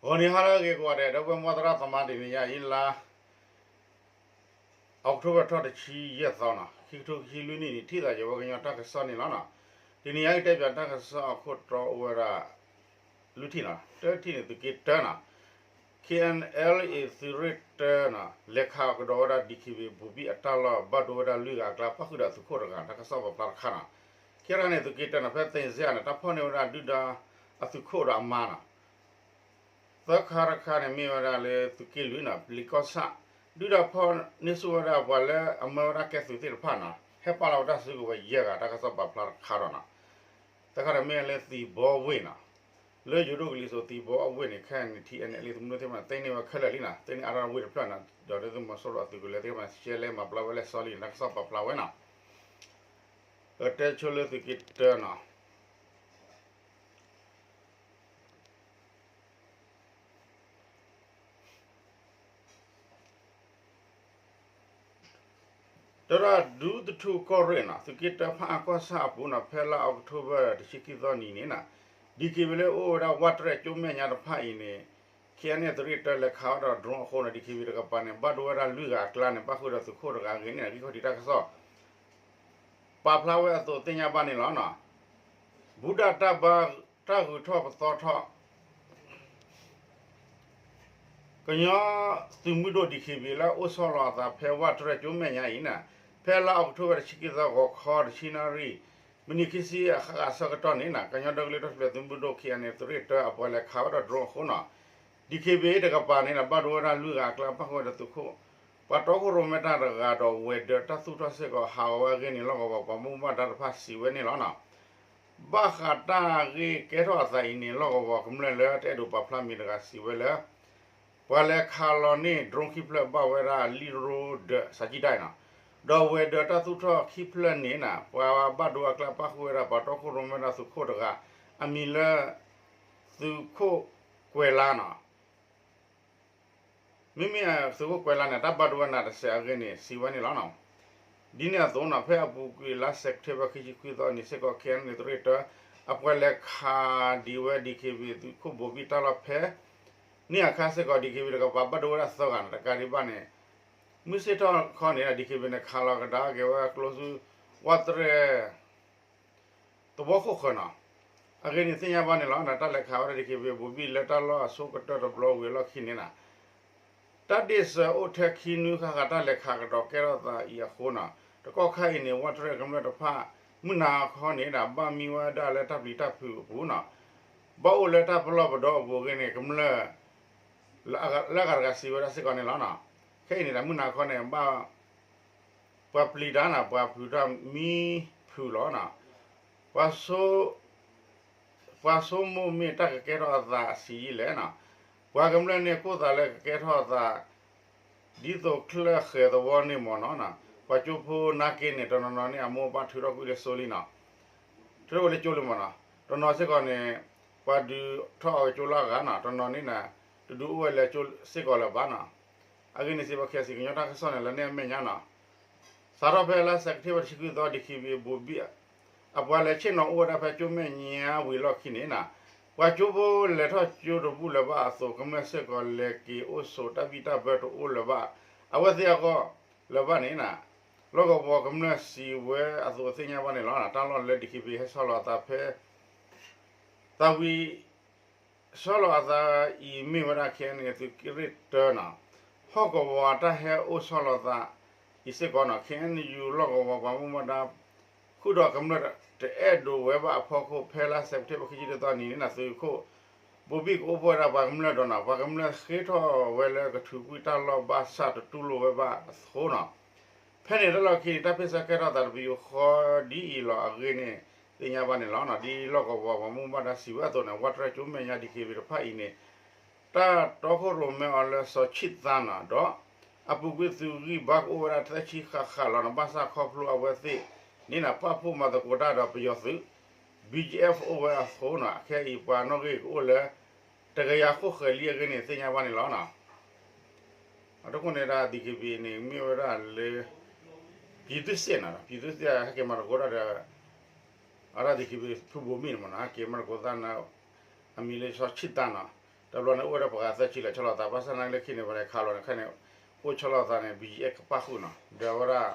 ဂီၤနံၤဟါလၢအဂ့ၤကိးဂၤဒဲး ဒီပုၢ်ဝဲၢ်မုၢ်သရၣ်သမါ တနံၤညါအံၤလါ October ထီၣ်တဆံယဲၢ်သီနီၤ ခံကထိခံဆံလွံၢ်နံၣ်န့ၣ် ထံၣ်သးယဝဲကညီတၢ်ကစီၣ်န့ၣ်လီၤနီၤ. တနံၤညါအံၤတဲပၠးတၢ်ကစီၣ်အခိၣ်တီအိၣ်ဝဲဒၣ် လွံၢ်ထံၣ်နီၤ တထံၣ်န့ၣ် သုးက့တၢနီၤ K N L A သုးရ့ၣ်တၢနီၤ လဲၤခးကဒီးဝဲဒၣ် DKBA ဘိၤဘံၣ်အတၢ်လီၢ် ဘၣ်ဒိဝဲဒၣ်လွံၢ်ဂၤအကျါ ပၣ်ဃုာ်ဒီးသုးခိၣ်တဂၤ တၢ်ကစီၣ်ပာ်ဖျါတခါနီၤ. ခံခါန့ၣ် သုးက့တၢနီၤ ဖဲသ့ၣ်စ့ၣ်န့ၣ် တၢ်ဖီၣ်န့ၢ်ဝဲဒၣ်ဒုၣ်ဒါအသုးခိၣ်ဒီးအမါနီၤ သၢခါတခါန့ၣ် မ့ၢ်ဝဲဒၣ်လၢသုးက့လွံၢ်နီၤ ပျံၤကီၢ်ဆၣ် ဒုၣ်ဒါဖီၣ်န့ၢ်ဆူၣ်ဝဲဒၣ်ပှၤလၢအမၢဝဲဒၣ်ကဲသုးသ့ၣ်တဖၣ်နီၤ ဟဲပာ်လီၤဝဲတၢ်စုကဝဲၤယဲၢ်ဂၤ တၢ်ကစီၣ်ပာ်ဖျါတခါဒီးနီၤ. သၢခါန့ၣ်မ့ၢ်လၢသံၣ်ဘီဝ့ၢ်နီၤ လၢယိၤဒိၣ်ကလံၤစိးသံၣ်ဘီအဝ့ၢ်န့ၣ် ခဲအံၤန့ၣ် ထံၣ်အဲၣ်န့ၣ် လံသုးမုၢ်ဒိၣ်သ့ၣ်တဖၣ်န့ၣ် သ့န့ၢ်ဝဲခဲလၢာ်လံနီၤ သ့န့ၢ်အါထီၣ်ဝ့ၢ်တဖျၢၣ်နီၤ ဒီးဒ်သုးမီၤစိရိၤအသုးကလၢၤသ့ၣ်တဖၣ်န့ၣ် ရှဲလဲမၤပျီဝဲလဲၣ်စီလံနီၤ တၢ်ကစီၣ်ပာ်ဖျါဝဲနီၤ. ကတဲဆိလၢသုးက့တၢနီၤ တရၣ်ဒူသထူကီၢ်ရ့ၣ်နီၤ သုးက့တၢဖၣ်အကီၢ်ဆၣ်အပူၤနီၤ ဖဲလါအီးကထိဘၢၣ် တဆံခံသီနံၤန့ၣ်နီၤ DKBA လၢအိၣ်ဝဲဒၣ်ဝၣ်တရဲၣ်ကၠိမဲာ်ညါတဖၣ်အံၤန့ၣ် KNLA သုးရ့ၣ်တၢလဲၤခးဝဲဒီး drone အဃိနီၤ DKBA တကပၤန့ၣ် ဘၣ်ဒိဝဲဒၣ်လွံၢ်ဂၤအကျါန့ၣ် ပၣ်ဃုာ်ဒီးသုးခိၣ်တဂၤအဂ့ၢ်န့ၣ် ဂံၢ်ခီၣ်ထံးတၢ်ကစီၣ် ပာ်ဖျါဝဲအသိးသ့ၣ်ညါဘၣ်န့ၣ်လီၤ. ဘူးဒၣ်တၢ်ဘါ တၢ်ဂုၤထီၣ်ပသီထီၣ် ကညီသုးမုၢ်ဒိၣ် DKBA လၢအအိၣ်ဆီလီၤအသးဖဲဝၣ်တရဲၣ်ကၠိမဲာ်ညါအံၤန့ၣ် ဖဲလါအီးကထိဘၢၣ် တဆံခံသီ ဂီၤခီ တဆံနၣ်ရံၣ် မံးနံးခံဆံဃၣ်ဃၣ်အဆၢကတီၢ်န့ၣ်နီၤ ကညီဒီကလုာ်တၢ်ထူၣ်ဖျဲးသုးမုၢ်ဒိၣ် KNLA သုးရ့ၣ်တၢအပှၤလဲၤခးဝဲဒီး drone အဃိနီၤ DKBA တကပၤန့ၣ်နီၤ ဘၣ်ဒိဝဲဒၣ်လွံၢ်ဂၤအကျါ ပၣ်ဃုာ်ဝဲဒီးသုးခိၣ် ပှၤတီခိၣ်ရိၣ်မဲတၢ်တဂၤဒီး ဝဲၤဒၢးတၢ်သူၣ်ထီၣ်စ့ၢ်ကီး ဟးဂီၤဝဲအဂ့ၢ်န့ၣ် လီၢ်ကဝီၤပှၤမူဘၣ်ဒါတဖၣ်စံးဝဲန့ၣ်လီၤ. ဘၣ်ဃးတၢ်ဂ့ၢ်ကဲထီၣ်အသးအံၤန့ၣ် လီၢ်ကဝီၤကမျၢၢ်လၢတအဲၣ်ဒိးပာ်ဖျါမံၤတဂၤစံးဝဲလၢ ပှၤလဲၤခးလီၤန့ၢ် drone ခံဖျၢၣ်ဘၣ်ဝဲဒၣ် လံၣ်ရိဒၢး စၢကံၣ်ဒၣ်နီၤ ဒီးဝဲၤဒၢးတၢ်သူၣ်ထီၣ်ခံဖျၢၣ်န့ၣ်နီၤ ပှၤဘၣ်ဒိအကျါပၣ်ဃုာ်ဝဲဒၣ်ပှၤတီခိၣ်ရိၣ်မဲဒၣ်သုးခိၣ်တဂၤ အမံၤလၢ သုးခိၣ်ကွဲၤလါနီၤ မ့မ့ၢ်သုးခိၣ်ကွဲၤလါန့ၣ် တၢ်ဘၣ်ဒိဝဲနၤတစဲးအဂ့ၢ်န့ၣ် စံးဝဲန့ၣ်လီၤ. ဒ်န့ၣ်အသိးနီၤ ဖဲအပူၤကွံာ်လါစဲးပထ့ဘၢၣ် ခံဆံခွံသီနံၤစ့ၢ်ကီး KNLA သုးရ့ၣ်တၢ အပှၤလဲၤခးဒံးဝဲ DKBA သုးခိၣ်ဘိၤဘံၣ်တၢ်လီၢ်ဖဲ န့ၣ်အခါစ့ၢ်ကီး DKBA တကပၤဘၣ်ဒိဝဲဒၣ်သၢဂၤန့ၣ် တကးဒံးဘၣ်န့ၣ် မုၢ်ဆ့ၣ်ထီၣ်ခီန့ၣ် DKBA န့ၣ် ခးလီၤကဒါက့ၤဝဲကျိဆူ ဝၣ်တရဲၣ် သဝီခိၣ်ဃၢၤနီၤ အဂ့ၢ်န့ၣ်သ့ၣ်ညါဘၣ်န့ၣ်လီၤ. တၢ်လဲၤခးဝဲဒၣ် DKBA ဘိၤဘံၣ်လၢတၢ်လီၢ်အဆိကတၢၢ်တဘျီဝံၤအလီၢ်ခံန့ၣ်နီၤ တၢ်ဒ့ၣ်စၢၤအိၣ်ထဲခံနွံဃၣ်ဃၣ် တၢ်လဲၤခးကဒီးကဲထီၣ်သးအံၤအဃိနီၤ တကီၢ်ခါအံၤန့ၣ် ဝၣ်တရဲၣ်ကမျၢၢ်တဖၣ် မုၢ်နၤခီန့ၣ်ဒီး ဘၣ်မံဝဲဒၣ်လၢတၢ်ပျံၤတၢ်ဖုးအပူၤနီၤ ဘၣ်အိၣ်လၢတၢ်ပလီၢ်ပဒီအပူၤအဂ့ၢ်န့ၣ် ကမျၢၢ် လၢအဂၤတဂၤစံးဝဲဒၣ်စ့ၢ်ကီးန့ၣ်လီၤ. ခဲအံၤန့ၣ်ဒီး မုၢ်နၤခီန့ၣ် ဘၣ် ပှၤပျံၤတၢ်နီၤ ပှၤဖုးတၢ်မံဖုးလီၤနီၤ ပှၤ ပှၤဆိကမိၣ်မ့ၢ်တၢ်ကကဲထီၣ်အသးအဆံးယံာ်လဲၣ်နီၤ ပှၤကမျၢၢ်န့ၣ်ကိၢ်သးလၢကကဲထီၣ်အသး ဒ်သိးချၢၣ်ဃဲၤသဝီန့ၣ်မ့ၢ်နီၤနီၤ ပှၤကၠိဖိနာ်က့န့ၣ် တနီၤနီၤန့ၣ် အမိၢ်အပၢ်ထုးထီၣ်ကွံာ်လၢစိလံနီၤ ထုးထီၣ်ဝဲလၢကၠိလံမ့ၢ်နီၤ တနီၤစ့ၢ်ကီးန့ၣ် ပှၤဒုးထီၣ်အီၤကၠိလၢအဂၤနီၤ တနီၤန့ၣ်နီၤ တဒုးအိၣ်ဝဲလၢကၠိစ့ၢ်ကီးလၢၤဘၣ်နီၤ အဂ့ၢ်န့ၣ်စံးဘၣ် KIC ကညီတၢ်ကစီၣ်န့ၣ် လၢန့ၣ်အမဲာ်ညါနီၤ စးထီၣ်ဖဲလါစဲးပထ့ဘၢၣ် တဆံခွံသီ DKBA ဘိၤဘံၣ် အပှၤလဲၤဆ့ၣ်နီၤအိၣ်ဝဲဒၣ်ဖဲကၠိမဲာ်ညါဝံၤအလီၢ်ခံန့ၣ်နီၤ ပှၤကၠိဖိလဲၤထီၣ်ကၠိတဘူၣ်လၢၤဘၣ်အသိး ကမျၢၢ်စ့ၢ်ကီးလဲၤက့ၤအိၣ်ဆိး တၢ်ဘံၣ်တၢ်ဘၢတအိၣ်လၢၤဘၣ် အဝဲသ့ၣ်အဂီၢ်လၢၤဘၣ်န့ၣ်နီၤ လီၢ်ကဝီၤကမျၢၢ်စံးဝဲအသိးသ့ၣ်ညါဘၣ်န့ၣ်လီၤ. တၢ်လီၢ်လၢ DKBA ဟဲဆီလီၤအသးဖဲ သးဝံၤ ဆီလီၤအသးအံၤမ့ၢ်ဝဲဒၣ် KNLA သုးက့ရ့ၣ်တၢနီၤ ဟီၣ်ကဝီၤတၢ်ဟဲအိၣ်ဆီလီၤသးအံၤစ့ၢ်ကီးနီၤ KNU လီၢ်ကဝီၤပှၤမူဘၣ်ဒါ ဃုာ်ဒီးကမျၢၢ်တအဲၣ်ဒိးဝဲဘၣ်အဖီခိၣ် ဖဲလါစဲးပထ့ဘၢၣ် ခံဆံတသီနံၤန့ၣ်နီၤ သုးခိၣ် ဘိၤဘံၣ်ကအိၣ်ဖှိၣ်ဝဲဒၣ်ပှၤကမျၢၢ်ဒီးနီၤ ပှၤကမျၢၢ်ဃ့ထီၣ်ဝဲလၢကထုးကွံာ်တၢ်လီၢ်ဘၣ်ဆၣ်တတူၢ်လိာ်ဝဲဘၣ်အဃိနီၤ ဖဲန့ၣ်တၢ်လီၢ်ခံန့ၣ် တၢ်ဖ့ၣ်ဆၢကဲထီၣ်သးတပယူာ်ဃီဒ်အံၤလီၤအဂ့ၢ်န့ၣ် သ့ၣ်ညါဘၣ်န့ၣ်လီၤ. ဒ်လီၢ်ကဝီၤပှၤမူဘၣ်ဒါစံးဝဲအသိးန့ၣ် ဝၣ်တရဲၣ်ကၠိမဲာ်ညါ DKBA တဖၣ်အံၤန့ၣ် တၢ်တီခိၣ်ရိၣ်မဲအီၤလၢစီၤဆံၣ်သါနီၤ ဒီး အပူၤကွံာ်သုးဂံၢ်ဘါကအိၣ်ဝဲဒၣ်သၢဆံဃၣ်ဃၣ်လီၤနီၤ ဘၣ်ဆၣ်ခီဖျိအဝဲသ့ၣ်န့ၣ်နီၤ ပာ်ဖှိၣ်မၤသကိးတၢ်ဒီးပယီၤသုး BGF အိၣ်ဝဲအဃိနီၤ ခဲအံၤပှၤနီၣ်ဂံၢ်ကအိၣ်လၢ တကယၤဃိၣ်ဃဲၤလံအဂ့ၢ်န့ၣ် သ့ၣ်ညါဘၣ်န့ၣ်လီၤ. အတခိၣ်န့ၣ်ဒၣ် DKBA န့ၣ် မ့ၢ်ဝဲဒၣ်လၢ ပြည်သူ့စစ်နီၤ ပြည်သူ့စစ် ဟဲက့ၤမၤသကိးတၢ်ဒီး အဒၣ် DKBA ဖုဘိၤမံၣ်န့ၣ်မ့ၢ်နီၤ ဟဲက့ၤမၤသကိးတၢ်န့ၣ် အမံၤလၢစီၤဆံၣ်သါနီၤ တဘျီန့ၣ် အိၣ်ဝဲဒၣ်ပှၤဂၤသၢဆံလၢဆီၣ်လီၤသး ဘၣ်ဆၣ်သနာ်က့လၢခံန့ၣ် ပှၤလဲၤခးလီၤန့ၣ် ခဲန့ၣ် အိၣ်ဆီၣ်လီၤသးန့ၣ် ဘံယံအ့ၣ် ကပၣ်ဃုာ်နီၤ ဒီးအဝဲဒၣ်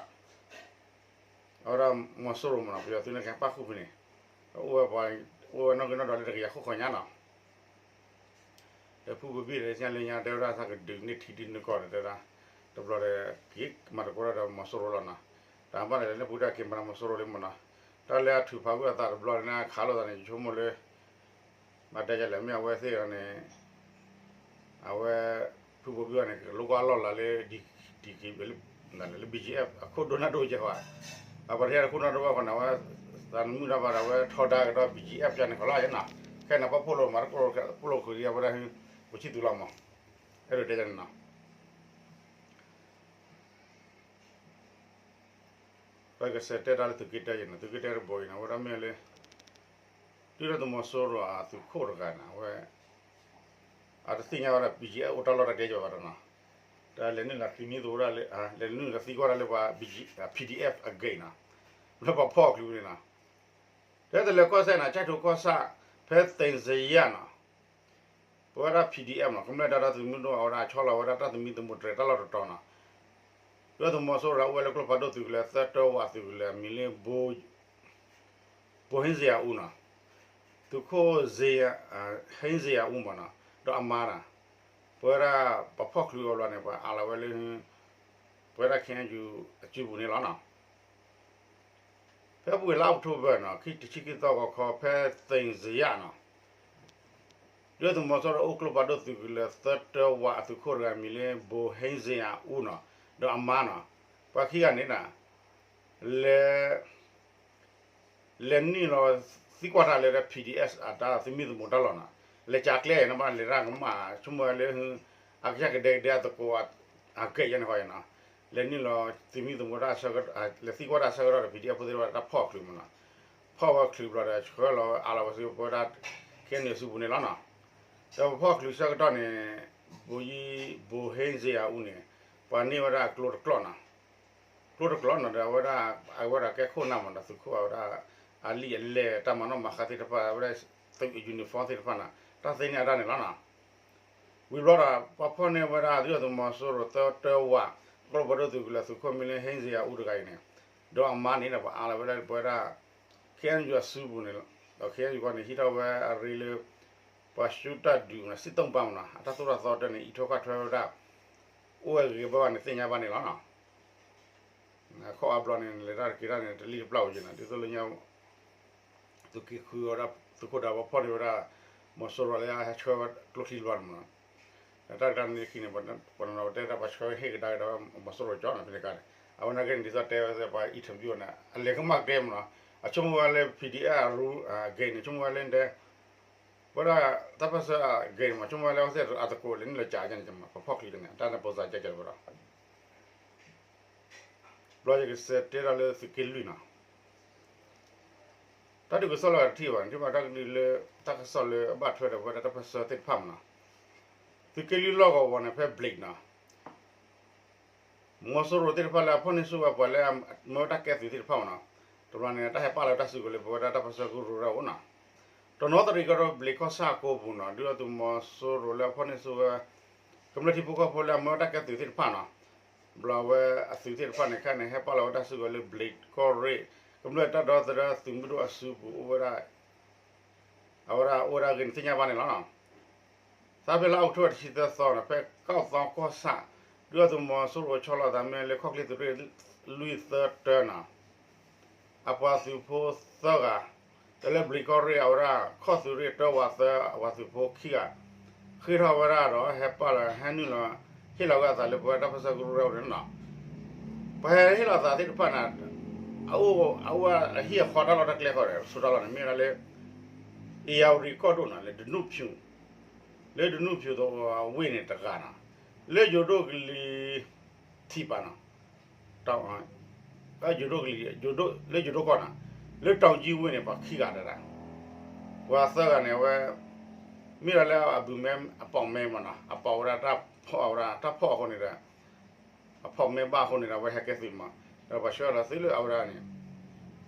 အဝဲဒၣ်မီၤစိရိၤမ့ၢ်နီၤ ပယီၤသုးန့ၣ်ကပၣ်ဃုာ်ဖဲန့ၣ် အိၣ်ဝဲပှၤ အိၣ်ဝဲနီၣ်ဂံၢ်နီၣ်ဒွးလၢတကယၤဃိးခီညါနီၤ ဒီးဖုဘိဘံၣ်ဒီးသ့ၣ်ညါလၢညါ တဲဝဲဒၣ်သးကဒုးန့ၢ်ထံဒုးန့ၢ်ကီၢ်ဒီးတဲဝဲဒၣ် တဘျီဒီး က့ၤမၤသကိးတၢ်ဒီးမီၤစိရိၤလီၤနီၤ တၢ်ဘၣ်န့ၣ်လၢန့ၣ်ပူၤတၢ်က့ၤမၤဒီးမီၤစိရိၤလံမ့ၢ်နီၤ တၢ်လၢအထုးဖးကွံာ်အသးတဘျီန့ၣ် ခးလိာ်သးန့ၣ် ယဆိကမိၣ်လၢ ဘၣ်တဲယလဲၣ်မ့ၢ်အဝဲသ့ၣ်အီၤန့ၣ် အဝဲ ဖုဘိဘံၣ်အီၤန့ၣ် ကလိကွၢ်လီၢ်လၤလၢ ဒံကံ လၢ ဘံယံအ့ၣ် အခိၣ်ဒိၣ်နၢ်ဒိၣ်ယဲၢ်ဝဲ အပှၤတဟဲခိၣ်နၢ်ဒိၣ်ဘၣ်ဃီန့ၣ် အဝဲ သးနမုၢ်တၢ်ဘၣ်ဒီး အဝဲထီဒါကဒီး ဘံယံအ့ၣ် ပျၢ်န့ၣ် ကလီယဲၢ်နီၤ ခဲန့ၣ် ပှၤဖီၣ်လိာ်မၤတၢ် ပှၤဖီၣ်လိာ်ဃုာ်ဒံးအဝဲဒၣ် ပှၤဆံၣ်သူလီၤမး အဲၣ်ဒိးတဲန့ၣ်နီၤ ပကစးတဲတၢ်လၢသုးက့တၢအံၤန့ၣ် သုးက့တၢတဘိအံၤန့ၣ် အဝဲဒၣ်မ့ၢ်လၢ ဒုၣ်ဒါသုးမီၤစိရိၤအသုးခိၣ်တဂၤန့ၣ် အဝဲ အတသ့ၣ်ညါဝဲဒၣ် ဘံယံအ့ၣ် အိၣ်တၢ်လီၢ်တၢ်ကျဲယဲၢ်ဘၣ်ဒီးနီၤ တၢ်လဲၤနုာ်လီၤသံမံသဝဲဒၣ်လၢ လဲၤနုာ်လီၤသံကွၢ်တၢ်လၢပှၤ ဘံယံ PDF အဂ့ၢ်နီၤ လၢပှၤဖီၣ်ချုးန့ၣ်နီၤ တၢ်တလဲၤကီၢ်စဲၣ်နီၤ ကၠဲၣ်ထိးကီၢ်ဆၣ် ဖဲသ့ၣ်စယၣ်နီၤ ပဝဲဒၣ် PDF နီၤ ကမျၢၢ်တၢ်ဒီသဒၢမုၢ်ဒိၣ် အဝဲဒၣ်ဆီလီၤဝဲဒၣ်တၢ်သမံသမိးတြဲၤတၢ်လီၢ်တတီၤနီၤ ဒုၣ်ဒါသုးမီၤစိရိၤဒီးအိၣ်ဝဲလၢကျိဖးဒိၣ်သုးကလၢၤ သၢတၢဝးသုးကလၢၤ အမံၤလၢ ဘိဟ့စ့ယၤအူနီၤ သုးခိၣ် ဟ့စ့ယၤအူမ့ၢ်နီၤ ဒီးအမါနီၤ ပဝဲဒၣ်ပှၤဖီၣ်ချုးအီၤဘျီန့ၣ် ပှၤအးလီၤဝဲလၢ ပဝဲဒၣ် KNU အစုပူၤန့ၣ်လီၤနီၤ ဖဲပူၤကွံာ်လါ October နီၤ ခံတဆံခံသီဂီၤခီ ဖဲသ့ၣ်စယၣ်နီၤ ဒုၣ်ဒါသုးမီၤစိရိၤအိၣ်ကျိဖးဒိၣ်သုးကလၢၤ သၢတၢဝးအသုးခိၣ်တဂၤ မံၤလၢ ဘိဟ့စ့ယၤအူနီၤ ဒီးအမါနီၤ ပှၤခံဂၤန့ၣ် လဲၤ လဲၤနုာ်လီၤသံကွၢ်တၢ်လၢ PDF အတၢ်သမံသမိးတၢ်လီၢ်နီၤ လဲၤကးကျဲနီၤ ဘၣ်လဲၤတၢ်ကမၣ် ဆိကမိၣ်ဝဲလၢ အကစၢ်ကဒဲကဒဲအသကိး အကဲၣ်ယဲၢ်န့ၣ်ဃီနီၤ လဲၤနုာ်လီၤသမံသမိးတၢ် လဲၤသံကွၢ်တၢ်ဆၢကတီၢ်ဒီး PDF ဖိသ့ၣ်တဖၣ်တၢ်ဖီၣ်ချုးမ့ၢ်နီၤ ဖီၣ်ဝဲချုးဘျီဒီး ဆှၢလီၤဝဲအးလီၤဝဲဆူပဝဲဒၣ် KNU စုပူၤန့ၣ်လီၤနီၤ ဒီးပဖီၣ်ချုးဆၢကတီၢ်န့ၣ် ဘိယံ ဘိဟ့စ့ယၤအူန့ၣ် ပှၤန့ၢ်ဝဲဒၣ်ကျိတကျိနီၤ ကျိတကျိနီၤဒီး အဝဲဒၣ် အဝဲဒၣ်ကဲခိၣ်နၢ်မ့ၢ်ဒီး သုးခိၣ်အဝဲဒၣ် အလံာ်အလဲၢ်တၢ်မၤနီၣ်မၤဃါသ့ၣ်တဖၣ် အဝဲဒၣ် uniform သ့ၣ်တဖၣ်န့ၣ် တၢ်သ့န့ၢ်အတၢ်န့ၣ်လီၤနီၤ ဝံၤဘျီဒီး ပှၤဖီၣ်န့ၢ်ဝဲဒၣ် ဒုၣ်ဒါသုးမီၤစိရိၤသၢတၢဝး ကျိဖးဒိၣ်သုးကလၢၤသုးခိၣ်မံၤလၢ ဟ့စ့ယၤအူတဂၤအံၤန့ၣ် ဒီးအမါန့ၣ်ဒီး ပှၤအးလီၤဝဲဒၣ်ပဝဲဒၣ် KNU အစုပူၤန့ၣ်လီၤ ဒီး KNU ကီၢ်န့ၣ် ဟံးထီၣ်ဝဲအရ့လၢ ပှၤဆူတၢ်ဒုးမ့ၢ်နီၤ စံၣ်တိၣ်ပၢ်မ့ၢ်နီၤ အတၢ်သိၣ်တၢ်သီတၢ်န့ၣ် အံးထွဲကွၢ်ထွဲဝဲဒၣ် အိၣ်ဝဲဂ့ၤဂ့ၤဘၣ်ဘၣ်န့ၣ် သ့ၣ်ညါဘၣ်န့ၣ်လီၤနီၤ ခီအါဘျီန့ၣ် လဲၤတၢ်က့ၤတၢ်န့ၣ် တလံၣ်တပျၢ်အိၣ်က့ၤနီၤ ဒ်သိးလၢညါ သုးက့ဃုအီၤဒၣ် သုးခိၣ်ဒၣ်ဝဲဖီၣ်န့ၢ်ဝဲဒၣ် မီၤစိရိၤလၢအဟဲဆှၢဝဲကျိချံတဘျီန့ၣ်မ့ၢ်နီၤ ဒီးတၢ်တခါန့ၣ်ခံန့ၣ် ပှၤနီၢ်နီၢ်တဲဒၣ်ပှၤဆှၢဟ့ၣ်ကဒါက့ၤဒီးမီၤစိရိၤကၠီနီၤ ဖဲန့ၣ်အခါန့ၣ် အဝဲနာ်က့န့ၣ် ဒ်သိးတဲဝဲသ့ၣ်ပှၤ interview န့ၣ် အလဲၤကမၣ်ကျဲမ့ၢ်နီၤ အဆိကမိၣ်ဝဲလၢ PDF အရူ အဂ့ၢ်န့ၣ် ဆိကမိၣ်ဝဲလၢတဲ ဝဲဒၣ်တၢ်ပၢၢ်ဆၢအဂ့ၢ်န့ၣ်မ့ၢ် ဆိကမိၣ်ဝဲလၢအဝဲသ့ၣ်အသကိးလဲၤနုာ်လီၤကးယဲၢ်န့ၣ် ပဖီၣ်ချုးန့ၣ် တၢ်န့ၣ်ပိၢ်စးကဲကဲတဝဲဒီး ဘျီယကစးတဲဒၣ်လၢသုးက့လွံၢ်နီၤ တၢ်ဒုးကစီၣ်လၢတထံၣ်ဘၣ်န့ၣ် ထံၣ်ဘၣ်တၢ်ကဒုးလၢ တၢ်ကစီၣ်လၢအဘၣ်ထွဲဒီးပဝဲဒၣ်တၢ်ပၢၢ်ဆၢသ့ၣ်တဖၣ်မ့ၢ်နီၤ သုးက့လွံၢ်လီၢ်ကဝီၤန့ၣ် ဖဲဘျံးနီၤ မီၤစိရိၤသ့ၣ်တဖၣ်လၢအဖီၣ်န့ၢ်ဆူၣ်ဝဲပှၤလၢအမၢဝဲတၢ်ကဲသုးသ့ၣ်တဖၣ်မ့ၢ်နီၤ တဘျီန့ၣ် တၢ်ဟဲပာ်လီၤဝဲတၢ်စုကဝဲၤလၢပဝဲဒၣ်တၢ်ပၢၢ်ဆၢကရူၢ်ကရၢအိၣ်နီၤ တနီသရံၣ်ကီၢ်ဒီးဘျံးကီၢ်ဆၣ်ကိးပူၤနီၤ ဒုၣ်ဒါသုးမီၤစိရိၤလၢအဖီၣ်န့ၢ်ဆူၣ်ဝဲ ကမျၢၢ်ထံဖိကီၢ်ဖိလၢအမၢဝဲတၢ်ကဲသုးသ့ၣ်တဖၣ်နီၤ ဘျီဝဲအသုးသ့ၣ်တဖၣ်န့ၣ် ခဲန့ၣ် ဟဲပာ်လီၤဝဲတၢ်စုကဝဲၤလၢဘျံးကီၢ်ရ့ၣ် ကမျၢၢ်တၢ်ဒီသဒၢသုးမုၢ်ဒိၣ်အစုပူၤအိၣ်ဝဲဒၣ် အဝဲဒၣ်အိၣ်ဝဲဒၣ်အဂ့ၢ်န့ၣ်သ့ၣ်ညါဘၣ်န့ၣ်လီၤနီၤ သးဖဲလါအီးကထိဘၢၣ်တဆံသၢသီန့ၣ် ဖဲကီၢ်သီကီၢ်ဆၣ် ဒုၣ်ဒါသုးမီၤစိရိၤဆီလီၤသးမ့ၢ်လၢခီၣ်ချ့သုးရ့ၣ်လွံၢ်သၢတၢနီၤ အပှၤသုးဖိသၢဂၤ တၢ်လၢဘျံးကီၢ်ရ့ၣ်အဝဲဒၣ် ခီၣ်သုးရ့ၣ်တၢဝးသၢအပှၤသုးဖိခံဂၤ ဃ့ထီၣ်ဝဲဒၣ်ဒီးဟဲပာ်လီၤဟဲနုာ်လီၤ ဟ့ၣ်လီၤဝဲအသးလၢပဝဲတၢ်ပၢၢ်ဆၢကရူၢ်ကရၢအိၣ်န့ၣ်နီၤ ပှၤဟဲဟ့ၣ်လီၤသးသ့ၣ်တဖၣ်န့ၣ် အအိၣ်အဟံၣ်အဃီတၢ်လီၢ်တၢ်ကျဲဃီဒီး ဆိတၢ်လီၢ်န့ၣ် မ့ၢ်ဝဲဒၣ်လၢ အ့ၣ်ယၣ်ဝတံၣ်ကီၢ်ဒိၣ်နီၤ လၢဒနူၣ်ဖၠူၣ် လၢဒနူၣ်ဖၠူၣ်သဝ့ၢ်န့ၣ်တဂၤနီၤ လၢယိၤဒိၣ်ကလံၤထံးပၤနီၤ ယိၤဒိၣ်ကလံၤ လၢယိၤဒိၣ်ကီၢ်နီၤ လၢတီၤကၠံဝ့ၢ်န့ၣ် ပှၤခံဂၤတဒၣ် ပှၤသၢဂၤန့ၣ် အဝဲ မ့ၢ်ဒၣ်လၢအဘုးမဲအပိာ်မဲမ့ၢ်နီၤ အပိာ်ဝဲဒၣ်တၢ်ဖီၣ်ဝဲဒၣ် တၢ်ဖီၣ်အဃိန့ၣ်ဒီး အပိာ်မဲဘၣ်အဃိန့ၣ်ဒီး အဝဲဟဲကဲသုးမး ဒီးပှၤဆှၢလီၤသုးလၢအဝဲဒၣ်န့ၣ်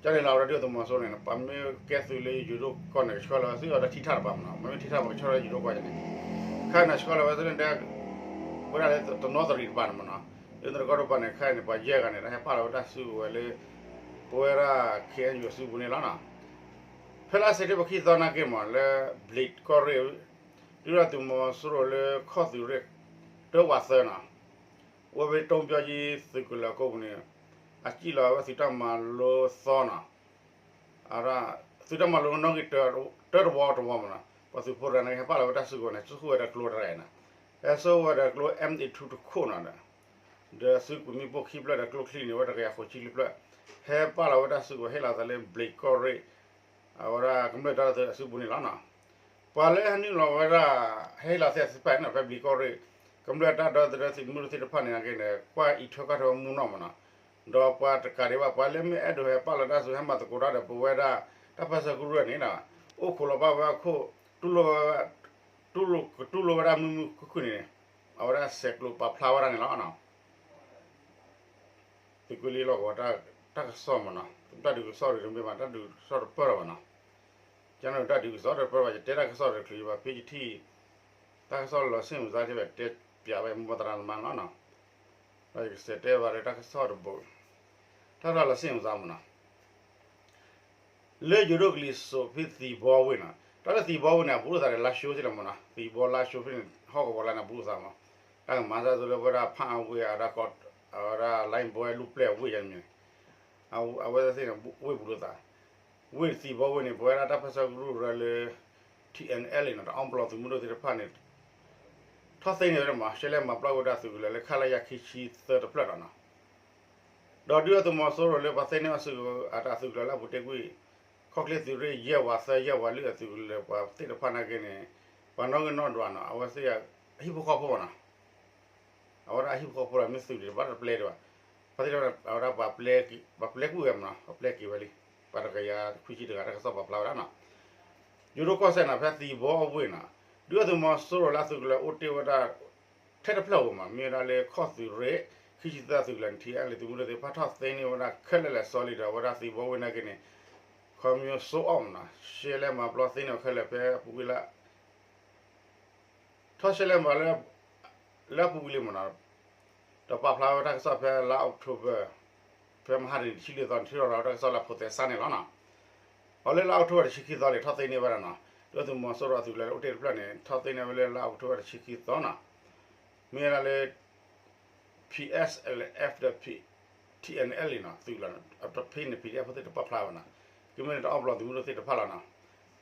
ကန့ၣ်လီၤဝဲဒၣ်ဒုၣ်ဒါသုးမီၤစိရိၤန့ၣ် ပှၤမ့ၢ်ကဲသုးလၢယိၤဒိၣ်ကီၢ်န့ၣ် ကဆှၢလီၤသုးအီၤဒီးထံထၣ်တပၤမ့ၢ်နီၤ မ့မ့ၢ်ထံထၣ်ပှၤကဆှၢလီၤယိၤဒိၣ်ကီၢ်န့ၣ် ခဲအံၤန့ၣ် ဆှၢလီၤဝဲသ့ၣ်န့ၣ် ဝဲဒၣ်လၢတနီသရံၣ်တဖၣ်န့ၣ်မ့ၢ်နီၤ, လၢတကီၢ်တဖၣ်န့ၣ် ခဲအံၤန့ၣ် ပှၤယဲၢ်ဂၤန့ၣ် ဟဲပာ်လီၤဝဲတၢ်စုကဝဲၤလၢ ပဝဲဒၣ် ခ့ၣ်အဲၣ်ယူၣ် အစုပူၤန့ၣ်လီၤနီၤ. ဖဲလါစဲးပထ့ဘၢၣ်ခံသီနာ်က့မ့ၢ် လၢဘျံးကီၢ်ရ့ၣ် ဒုၣ်ဒါသုးမီၤစိရိၤလၢခီၣ်သုးရ့ၣ် တၢဝးသၢနီၤ, ဝဲဖဲတိပၠီကံသုးကလၢၤကိးပူၤန့ၣ် အစံၣ်လီၤဝဲသုးတၢ်မၤလိသီနီၤ, သုးတၢ်မၤလိနီၣ်ဂံၢ်တၢတဝီတဝီမ့ၢ်နီၤ, ပှၤသုးဖိတဂၤန့ၣ် ဟဲပာ်လီၤဝဲတၢ်စုကဝဲၤန့ၣ် စိာ်ဃုာ်ဝဲဒီးကျိတဂၤနီၤ, ဟဲစိာ်ဝဲဒီးကျိ M eight two တခိၣ်နီၤ, ဒီးသုးကွံာ်မံၤပိၢ်ခံဖျၢၣ်ဒီးကျိချံန့ၣ် ဝဲတကယၤဃိးဆံလွံၢ်ဖျၢၣ်, ဟဲပာ်လီၤဝဲတၢ်စုကဝဲၤ ဟ့ၣ်လီၤသးလၢဘျံးကီၢ်ရ့ၣ် အဝဲဒၣ်ကမျၢၢ်တၢ်ဒီသဒၢအစုပူၤန့ၣ်လီၤနီၤ. ပှၤလၢဟဲနုာ်လီၤဝဲဒၣ် ဟဲဟ့ၣ်လီၤသးသ့ၣ်တဖၣ်န့ၣ် ဖဲဘျံးကီၢ်ရ့ၣ် ကမျၢၢ်တၢ်ဒီသဒၢသုးမုၢ်ဒိၣ်သ့ၣ်တဖၣ်န့ၣ်နာ်က့န့ၣ် ကွၢ်အံးထွဲကွၢ်ထွဲဝဲမူနီၢ်မ့ၢ်နီၤ, ဒီးပှၤတကးဒံးဘၣ် ပှၤလၢမ့ၢ်အဲၣ်ဒိးဟဲပာ်လီၤတၢ်စု ဟဲမၤသကိးတၢ်ဒီးပဝဲဒၣ် တၢ်ပၢဆှၢကရူၢ်န့ၣ် အိၣ်ခိးလီၤဘၣ်ဝဲအခိၣ် တူၢ်လိာ်ဝဲ တူၢ်လိာ်ကတူၢ်လိာ်ဝဲဒၣ်မုာ်မုာ်ခုၣ်ခုၣ်န့ၣ် အဝဲဒၣ်ဆဲးကျိးပာ်ဖျါဝဲဒၣ်န့ၣ်လီၤ. သုးကွံာ်လံလီၢ်ကဝီၤ တၢ်ကစီၣ်မ့ၢ်နီၤ, တၢ်ဒုးကစီၣ်တမ့ၢ်ဘၣ် တၢ်ဒုးကစီၣ်တပၢၢ်လီၤဘၣ်နီၤ, ကန့ၣ်တၢ်ဒုးကစီၣ်တပၢၢ်ဘၣ် ယတဲတၢ်ကစီၣ်တချုးယဘၣ်ဖဲယထံၣ် တၢ်ကစီၣ်လီၤစ့ၣ်မုာ်သး တဲဘၣ်တဲပၠးဝဲမိၢ်သရၣ်သမါလီၤနီၤ, ဒီးယကစံးတဲဘၣ်လၢတၢ်ကစီၣ်တဘိ တၢ်ကစီၣ်လီၤစ့ၣ်မုာ်သးမ့ၢ်နီၤ လၢယိၤဒိၣ်ကလံၤစိးဖဲသံၣ်ဘီဝ့ၢ်နီၤ, တၢ်လၢသံၣ်ဘီဝ့ၢ်န့ၣ် အဘူးလိာ်သးဒီးလါၡိသ့ၣ်လီၤမ့ၢ်နီၤ, သံၣ်ဘီလါၡိဖဲန့ၣ် ဟီၣ်ကဝီၤလၢန့ၣ်ဘူးလိာ်သးမ့ၢ်, တၢ်ကမၤစၢ်သိလၢဝဲဒၣ်ဖးအါဝ့ၢ် အဝဲဒၣ် လါဘီလူၢ်ပျဲၢ်ဝ့ၢ်ယါန့ၣ် အဝဲသ့ၣ်န့ၣ် ဝ့ၢ်ဘူးလိာ်သး, ဝ့ၢ်သံၣ်ဘီဝ့ၢ်န့ၣ် ပဝဲဒၣ်တၢ်ပၢဆှၢကရူၢ်ရၢလၢ ထံၣ်အဲၣ်အဲၣ်လ် နီၤ တၢ်အီၣ်ပျီသုးမုၢ်ဒိၣ်သ့ၣ်တဖၣ်န့ၣ် ထီၣ်သ့န့ၢ်ဝဲဒၣ်မ့ၢ် ရှဲလဲမၤပျီဝဲဒၣ်သုးကလၢၤလၢ ခလရ ခံဆံသၢတဖျၢၣ်ဒီးနီၤ, ဒီးဒုၣ်ဒါသုးမီၤစိရိၤလၢပှၤသ့န့ၢ်အီၤစုကဝဲၤအတၢ်သုးကလၢၤလၢအပူၤတ့ၢ်ကွံာ် ခီၣ်ချ့သုးရ့ၣ် ယဲၢ်ဝးသၢ ယဲၢ်ဝးလွံၢ်အသုးကလၢၤပှၤသ့ၣ်တဖၣ်နာ်က့န့ၣ် ပှၤနီၣ်ဂံၢ်နီၣ်ဒွးနီၤ အဝဲသ့ၣ်အဟံၣ်ဖိဃီဖိမ့ၢ်နီၤ, အဝဲဒၣ်အဟံၣ်ဖိဃီဖိဒီးမ့ၢ်သုးန့ၣ် တဘၣ်တပျဲဒံးဘၣ်, ပှၤသ့ၣ်တဖၣ်အဝဲဒၣ်ပှၤပျဲကွံာ်ဝဲမ့ၢ်နီၤ ပှၤပျဲက့ၤဝဲလံ, ပှၤတကယၤခွံဆံတဂၤ တၢ်ကစီၣ်ပာ်ဖျါဝဲဒၣ်နီၤ ယိၤဒိၣ်ကီၢ်စဲၣ်နီၤ ဖဲသံၣ်ဘီအဝ့ၢ်နီၤ, ဒုၣ်ဒါသုးမီၤစိရိၤလၢအသုးကလၢၤအိၣ်တ့ၢ်ဝဲဒၣ် ထဲတဖျၢၣ်ဧိၤမး မ့ၢ်ဝဲဒၣ်လၢခီၣ်သုးရ့ၣ် ခံဆံသၢသုးကလၢၤန့ၣ် ထံၣ်အဲၣ်လၢသုးမုၢ်ဒိၣ်သ့ၣ်တဖၣ်ထီၣ်သ့န့ၢ်ဝဲဒၣ်ခဲလၢာ်လၢာ်စီလံဒီး အဝဲဒၣ်သံၣ်ဘီဝ့ၢ်နာ်က့န့ၣ် ခီမ့ၢ်စိအီၣ်မးနီၤ ရှဲလဲမၤပျီသ့န့ၢ်အီၤခဲလၢာ်ဖဲအပူၤကွံာ်လၢ ထီၣ်ရှဲလဲမၤလၢ လၢအပူၤကွံာ်လံမးနီၤ, ဒီးပာ်ဖျါဝဲတၢ်ကစီၣ်ဖဲလါ October ဖဲမဟါတနံၤတဆံလွံၢ်သီန့ၣ် ထံၣ်ထီၣ်ဝဲဒၣ်တၢ်ကစီၣ်လၢအဖိးသဲစးန့ၣ်လီၤနီၤ. အလၢလါ October တဆံခံသီန့ၣ် ထီၣ်သ့န့ၢ်ဝဲဒၣ်နီၤ, ဒုၣ်ဒါသုးမီၤစိရိၤအသုးကလၢၤလၢအိၣ်တ့ၢ်တဖျၢၣ်န့ၣ် ထီၣ်သ့န့ၢ်ဝဲလၢလါ October တဆံခံသီနီၤ, မ့ၢ်ဝဲဒၣ်လၢ P S L F ဒီး P T N L နီၤ သုးလီၤ, အတဖဲန့ၣ် P D F ဖိသ့ၣ်တပာ်ဖျါဝဲနီၤ, ကမ့ၢ်န့ၣ်တၢ်အီၣ်ပျီသုးမုၢ်ဒိၣ်သ့ၣ်တဖၣ်လီၤနီၤ,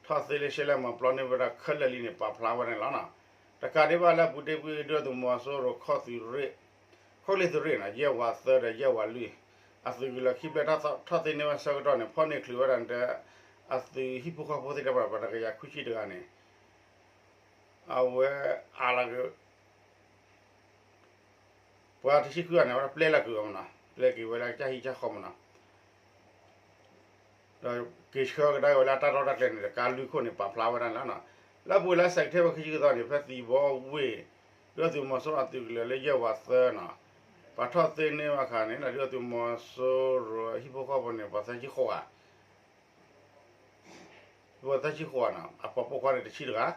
ထီၣ်သ့လၢရှဲလဲမၤပျီန့ၢ်ဝဲဒၣ်ခဲလၢာ်လံန့ၣ် ပာ်ဖျါဝဲန့ၣ်လီၤနီၤ. တကးဒံးဘၣ်လၢအပူၤတ့ၢ်ကွံာ်ဒုၣ်ဒါသုးမီၤစိရိၤခီၣ်သုးရ့ၣ်, ခီၣ်ချ့သုးရ့ၣ်နီၤ ယဲၢ်ဝးသၢဒီးယဲၢ်ဝးလွံၢ်, အသုးကလၢၤခံဖျၢၣ်ထီၣ်သ့န့ၢ်ဝဲဆၢကတီၢ်န့ၣ် ဖီၣ်န့ၢ်ချုးဝဲဒၣ်ဒီး အသုးဟံၣ်ဖိဃီဖိသ့ၣ်တဖၣ် ပှၤတကယၤခွံဆံတဂၤန့ၣ် အဝဲအါလီၤက့ၤ ပှၤတဆံဃုဂၤန့ၣ် အဝဲဒၣ်ပျဲလီၤက့ၤဝဲမ့ၢ်နီၤ, ပျဲက့ၤဝဲလၢကစၢ်ဟံၣ်ကစၢ်ဃီမ့ၢ်နီၤ, ဒီးက့ၤဆှၢကဒါက့ၤဝဲလၢအတၢ်လီၢ်တၢ်ကျဲန့ၣ် တကးလွံၢ်ခိၣ်န့ၣ် ပာ်ဖျါဝဲဒၣ်န့ၣ်လီၤနီၤ. လၢအပူၤကွံာ်လါ September ခံဆံသီန့ၣ် ဖဲသံၣ်ဘီဝ့ၢ် ဒုၣ်ဒါသုးမီၤစိရိၤအသုးကလၢၤလၢယဲၢ်ဝးသၢနီၤ, ပှၤထီၣ်သ့န့ၢ်ဝဲအခါန့ၣ် ဒုၣ်ဒါသုးမီၤစိရိၤဟံၣ်ဖိဃီဖိန့ၣ် ပှၤသၢဆံဃိးဂၤ ပှၤသၢဆံဃိးဂၤနီၤ, အပှၤပိာ်ခွါန့ၣ်တဆံတဂၤ,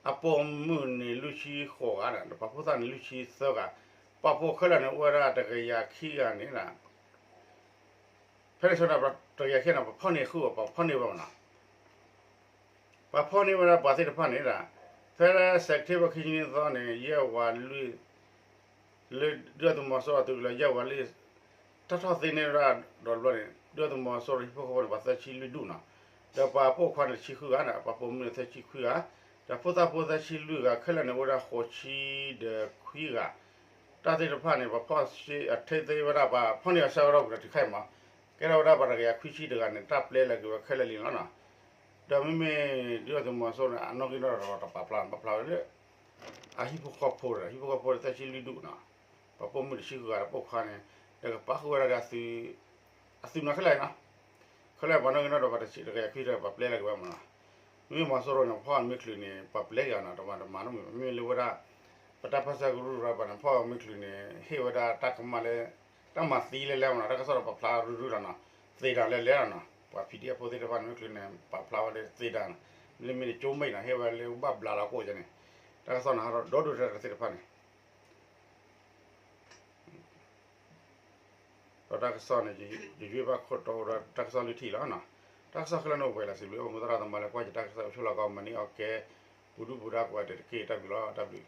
အပိာ်မုၣ်န့ၣ်လွံၢ်ဆံဃိးဂၤဒီး ပှၤဖိသၣ်န့ၣ်လွံၢ်ဆံသၢဂၤ, ပှၤပိာ်ခွါလၢန့ၣ်အိၣ်ဝဲဒၣ်တကယၤခံဂၤန့ၣ်ဒီး ဖဲန့ၣ်ဆၢကတီၢ်တကယၤခံဂၤန့ၣ် ပှၤဖီၣ်န့ၢ်ဃုာ်အီၤ ပှၤဖီၣ်န့ၢ်ဝဲမ့ၢ်နီၤ, ပှၤဖီၣ်န့ၢ်ဝဲဒၣ်ပှၤသ့ၣ်တဖၣ်န့ၣ်ဒီး ဖဲလၢ September ခံဆံနွံသီန့ၣ် ယဲၢ်ဝးလွံၢ် လၢဒုၣ်ဒါသုးမီၤစိရိၤအသုးကလၢၤယဲၢ်ဝးလွံၢ် တၢ်ထီၣ်သ့န့ၢ်ဝဲဒၣ်ဒီးတဘျီန့ၣ် ဒုၣ်ဒါသုးမီၤစိရိၤဟံၣ်ဖိဃီဖိန့ၣ် ပှၤသၢဆံလွံၢ်ဒူၣ်နီၤ, ဒီးပှၤပိာ်ခွါန့ၣ်တဆံဃုဂၤဒီး ပှၤပိာ်မုၣ်န့ၣ်သၢဆံခွံဂၤ, ဒီးဖိသၣ်ဖိသၢဆံလွံၢ်ဂၤ ခဲလၢာ်န့ၣ်အိၣ်ဝဲဒၣ်ဃိးဆံဒီးခွံဂၤ, တၢ်သ့ၣ်တဖၣ်န့ၣ် ပှၤဖီၣ်အထ့သ့ဝဲဒၣ် ပှၤဖီၣ်န့ၢ်အီၤဆၢကတီၢ်ပူၤဒီးတုၤခဲအံၤမး ကဲထီၣ်ဝဲဒၣ်ပှၤတကယၤခွံဆံတဂၤန့ၣ် တၢ်ပျဲလီၤက့ၤဝဲခဲလၢာ်လံလီၤနီၤ. ဒီးမ့မ့ၢ်ဒုၣ်ဒါသုးမီၤစိရိၤန့ၣ် အနီၣ်ဂံၢ်နီၣ်ဒွးဒီးတပာ်ဖျါ ပာ်ဖျါဝဲလၢ အဟံၣ်ဖိဃီဖိဒီး ဟံၣ်ဖိဃီဖိဒီးသၢဆံလွံၢ်ဒူၣ်နီၤ, ပှၤပိာ်မုၣ်တဆံဃုဂၤဒီးပိာ်ခွါန့ၣ် ဒီးကပာ်ဃုာ်ဝဲဒၣ်ဒီး အသုးမ့ၢ်ခဲလၢာ်နီၤ, ခဲလၢာ်ပှၤနီၣ်ဂံၢ်နီၣ်ဒွးပှၤတဆံ တကယၤခွံဒီး ပှၤပျဲလီၤက့ၤဝဲမ့ၢ်နီၤ. မ့မ့ၢ်မီၤစိရိၤန့ၣ် ဖီၣ်မ့ၢ်ချုးန့ၣ် ပှၤပျဲက့ၤအီၤနီၤ, တမၤတမၤနီတမံၤ မ့မ့ၢ်လၢဝဲဒၣ် ပတၢ်ပၢဆှၢကရူၢ်ရၢပှၤန့ၣ် ဖီၣ်မ့ၢ်ချုးန့ၣ် ဟ့ၣ်ဝဲဒၣ်တၢ်ကမၣ်လၢ တၢ်မၤသံလဲၤလဲၤမ့ၢ်နီၤ, တၢ်ကစီၣ်ဒီးပာ်ဖျါရုၢ်ရုၢ်လီၤနီၤ, သ့တၢ်လဲၤလဲၤလီၤနီၤ, ပှၤ P D F ဖိသ့ၣ်တဖၣ်န့ၣ် မ့ၢ်ချုးန့ၣ် ပာ်ဖျါဝဲလၢသ့တၢ်နီၤ, လၢမ့ၢ်န့ၣ်ကၠိမ့ၢ်နီၤ ဟ့ၣ်ဝဲလၢဘၣ်ဘျးလီၤကိၣ်န့ၣ်, တၢ်ကစီၣ်န့ၣ်ဟးထီၣ်ဒီဒူၣ်တၢ်သ့ၣ်တဖၣ်န့ၣ် ဒီးတၢ်ကစီၣ်န့ၣ် ယယွ့ဘၣ်ခိၣ်တီအိၣ်ဒီးတၢ်ကစီၣ်လွံၢ်ထံၣ်လီၤ. တၢ်ကစီၣ်ခဲလၢာ်န့ၣ်အိၣ်ပှဲၤလၢစံးဘျုး အိၣ်မူသရၣ်သမါလၢကွၢ်ယတၢ်ကစီၣ်အိၣ်ဆိးလီၤကီး မၤန့ၢ်အီၣ်ကဲ ပူၤဒူၣ်ပူၤဒါကိးဂၤဒဲးတက့ၢ်. တၢ်ဘျုးလီၤ. တၢ်ဘျုး